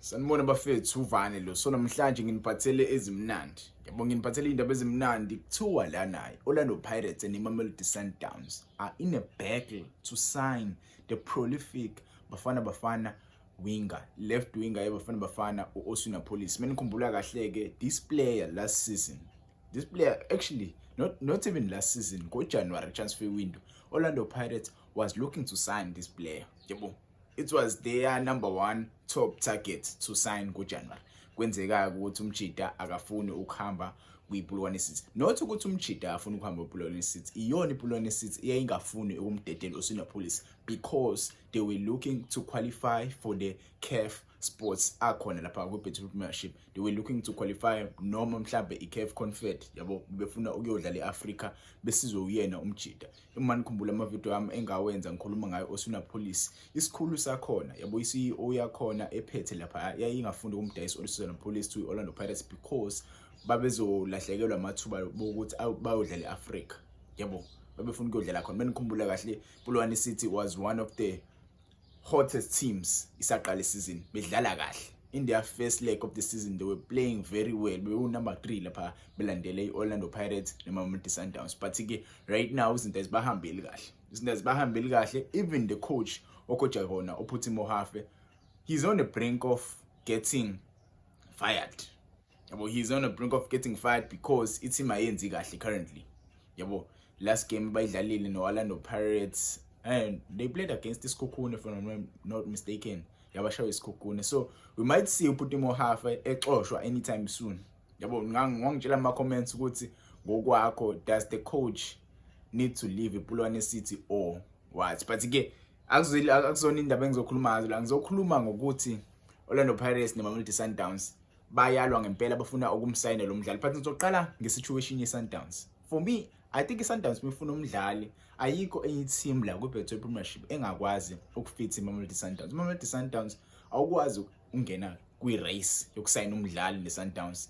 Sanibona bafethu, uvane lo. So namhlanje nginiphathele ezimnandi. Yabo, nginiphathele indaba ezimnandi. Kuthiwa la naye Orlando Pirates and Mamelodi Sundowns are in a battle to sign the prolific Bafana Bafana winger, left winger yeBafana Bafana, u-Oswin Appollis. Menikhumbula kahle ke, this player last season, this player actually not even last season, go-January transfer window, Orlando Pirates was looking to sign this player. Yabo, it was their number one top target to sign ngoJanuary. Kwenzeka ukuthi umjida akafuni ukuhamba kwiPolokwane City. Not ukuthi umjida afuna ukuhamba kwiPolokwane City, iyona iPolokwane City eyayingafuni ukumdedela Oswin Appollis because they were looking to qualify for the CAF spots akhona lapha kwi-Betway Premiership. They were looking to qualify noma mhlambe i-CAF Confed, yabo, befuna ukuyodlala e-Africa besizwe uyena umjida. Uma nikhumbula amavidiyo ami engawenza ngikhuluma ngayo Oswin Appollis, isikhulu sakhona, yabo, i-CEO yakhona ephethe lapha yayingafuni ukumdayisa Oswin Appollis to i-Orlando Pirates because babezolahlekelwa amathuba bokuthi bayodlala e-Africa. Yabo, babefuna ukuyodlala khona. Benikhumbula kahle, Polokwane City was one of the hottest teams isaqala isizini, bedlala kahle. In their first leg of the season they were playing very well, bewu number 3 lapha belandele i-Orlando Pirates noma Sundowns. But ke right now izinto azibahambeli kahle, izinto azibahambeli kahle. Even the coach ocoacha khona, uPhuthi Mohafe, he's on the brink of getting fired. Yabo, he's on the brink of getting fired because i-team ayenzi kahle currently. Yabo, last game bayidlalile no-Orlando Pirates and they played against iSekhukhune, if I'm not mistaken, yabashawa iSekhukhune. So we might see uPhuthi Mohafe exoshwa anytime soon. Yabo, ngangitshela ama comments ukuthi ngokwakho, does the coach need to leave iPolokwane City or what? But ke akuzona indaba engizokhuluma ngazo la. Ngizokhuluma ngokuthi Orlando Pirates neMamelodi Sundowns bayalwa ngempela, bafuna ukumsayina lo mdlali. But ngizoqala ngesituation ye-Sundowns. For me, I think i-Sundowns mifuna umdlali, ayikho enye team la kwi-Betway Premiership engakwazi ukufitha iMamelodi Sundowns. IMamelodi Sundowns awukwazi ukungena kwi-race yokusayina umdlali ne-Sundowns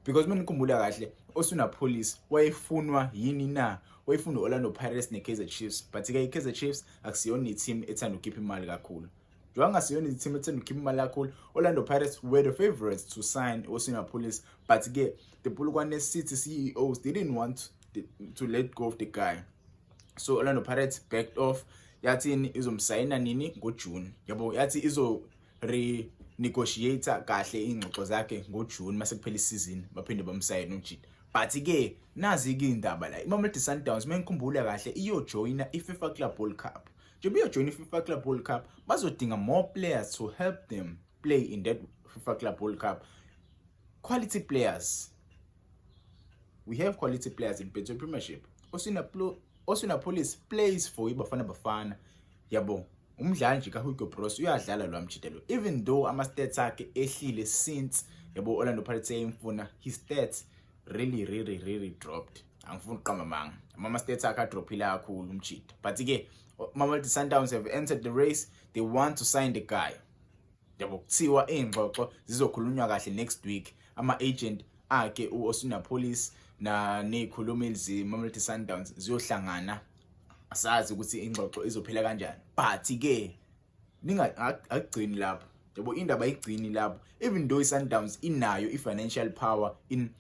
because uma nikhumbula kahle, Oswin Appollis wayefunwa yini na? Wayefuna u-Orlando Pirates ne-Kaizer Chiefs, but-ke i-Kaizer Chiefs akusiyona i-team ethanda ukukhipha imali kakhulu. Njengoba ngasiyona i-team ethanda ukukhipha imali kakhulu, Orlando Pirates were the favorites to sign Oswin Appollis, but-ke the Polokwane City CEOs didn't want to let go of the guy, so Orlando Pirates backed off. Yathini? Izomsayina nini? NgoJune. Yabo, yathi izo renegotiate kahle ingxoxo zakhe ngoJune mase kuphela isizini, baphinde bamsayine umjida. But ke nazi ke indaba la, iMamelodi Sundowns, mengikhumbula kahle, iyojoyina iFIFA Club World Cup. Njengoba iyojoyina iFIFA Club World Cup, bazodinga more players to help them play in that FIFA Club World Cup, quality players. We have quality players in Betway Premiership. Oswin Appollis plays for iBafana Bafana. Yabo, umdlali nje kaHugo Broos, uyadlala lo mjida lo. Even though ama stats akhe ehlile since, yabo, Orlando Pirates eyimfuna, his stats really really really dropped. Angifuni ukuqamba amanga. Ama stats akhe adrophile kakhulu umjida. But ke Mamelodi Sundowns have entered the race. They want to sign the guy. Yabo, kuthiwa ingxoxo zizokhulunywa kahle next week. Ama agent akhe uOswin Appollis na nezikhulumi zeMamelodi Sundowns ziyohlangana. Asazi ukuthi ingxoxo izophela kanjani, but ke ninga akugcini lapho. Yabo, indaba ayigcini lapho. Even though iSundowns inayo i-financial power in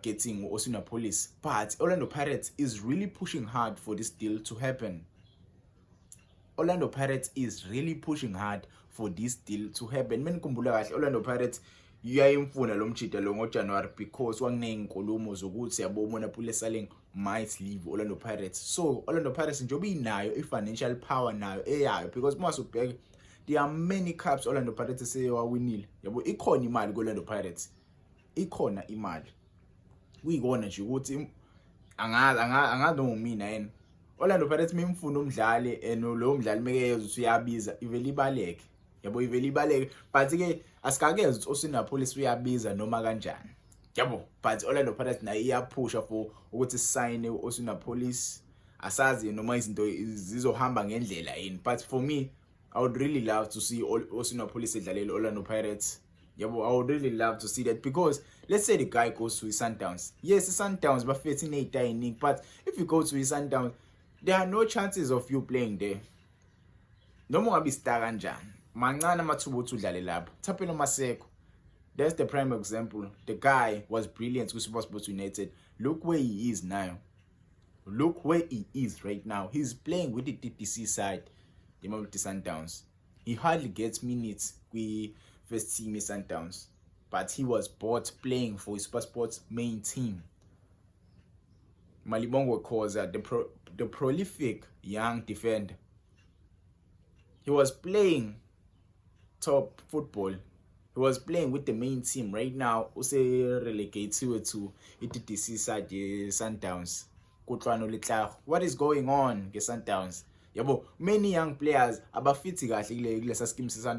getting Oswin Appollis, but Orlando Pirates is really pushing hard for this deal to happen. Orlando Pirates is really pushing hard for this deal to happen. Menikhumbula kahle, Orlando Pirates uyayimfuna lo mjida lo ngoJanuary because kwakuney'nkulumo zokuthi, yabo, uMonnapule Saleng might leave Orlando Pirates. So Orlando Pirates, njengoba inayo i-financial power nayo eyayo, because uma usubheka, there are many cups Orlando Pirates eseyawinile. Yabo, ikhona imali ku-Orlando Pirates, ikhona imali. Kuyikona nje ukuthi angazi, angazi noma umina yena Orlando Pirates memfuna umdlali and lo mdlali mekeyeza ukuthi uyabiza, ivele ibaleke. Yabo, ivele ibaleke. But ke asikakeze ukuthi Oswin Appollis uyabiza noma kanjani. Yabo, but Orlando Pirates nayo iyaphusha for ukuthi sign Oswin Appollis. Asazi noma izinto zizohamba ngendlela yini, but for me, I would really love to see Oswin Appollis edlalela Orlando Pirates. Yabo, I would really love to see that because let's say the guy goes to Sundowns. Yes, Sundowns bafethu iney'star ey'ningi, but if you go to Sundowns, there are no chances of you playing there. Noma ungabe istar kanjani. Mancane amathuba ukuthi udlale lapho. Thapelo Maseko, that's the prime example. The guy was brilliant ku-SuperSport United. Look where he is now. Look where he is right now. He's playing with the DDC side, the Mamelodi Sundowns. He hardly gets minutes kwi-first team ye-Sundowns, but he was bought playing for SuperSport's main team. Malibongwe Khoza, the prolific young defender, he was playing top football. He was playing with the main team. Right now use-relegated to i-DDC side ye-Sundowns. Kutlwano Letlhago, what is going on nge-Sundowns? Yabo, many young players abafithi kahle kulesa scheme se-Sundowns.